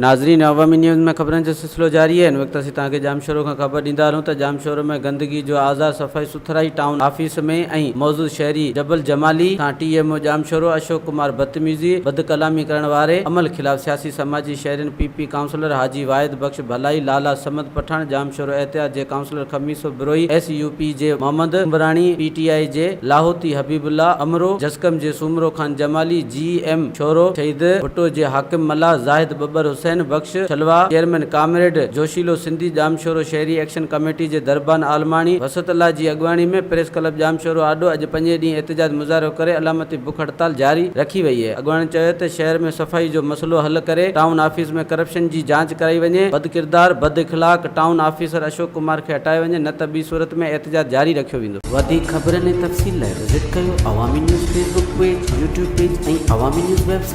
ناظرين عوامي نيوز ۾ خبرن جو سلسلو جاري آهي هن وقت اسين توهان کي ڄامشورو کان خبر ڏيندا هلون ته ڄامشورو ۾ گندگي جو آزار صفائي سٿرائي ٽائون آفيس ۾ ۽ موجود شهري جبل جمالي سان T M O Jamshoro Ashok Kumar بدتميزي بدڪلامي ڪرڻ واري عمل خلاف سياسي سماجي شهرين P P councillor Haji Wahid Bakhsh Bhalai Lala Samad Pathan Jamshoro Ittehad جي councillor Khamiso Brohi S U P جي محمد عمراڻي پي ٽي آء جي لاهوتي حبيب الله امرو جسقم جي سومرو خان جمالي جي ايم شورو شهيد ڀٽو جي حاڪم ملاح زاهد ٻٻر حسين بخش ڇلوا چيئرمين ڪامريڊ جوشيلو سنڌي ڄامشورو شهري ايڪشن ڪميٽي جي دربان عالماڻي وسعت الله جي اڳواڻي ۾ پريس ڪلب ڄامشورو آڏو اڄ پنجين ڏينهن احتجاج مظاهرو ڪري علامتي بک هڙتال جاري رکي وئي اڳواڻن چيو ته شهر ۾ صفائي جو مسئلو حل ڪري ٽائون آفيس ۾ ڪرپشن جي جاچ ڪرائي وڃي، بدڪردار، بد اخلاق ٽائون آفيسر اشوڪ ڪمار کي هٽايو وڃي نه ته ٻي صورت ۾ احتجاج جاري رکيو ويندو. وڌيڪ خبرن ۽ تفصيل لاء وزٽ ڪيو Awami news Facebook page, YouTube page ۽ Awami news website.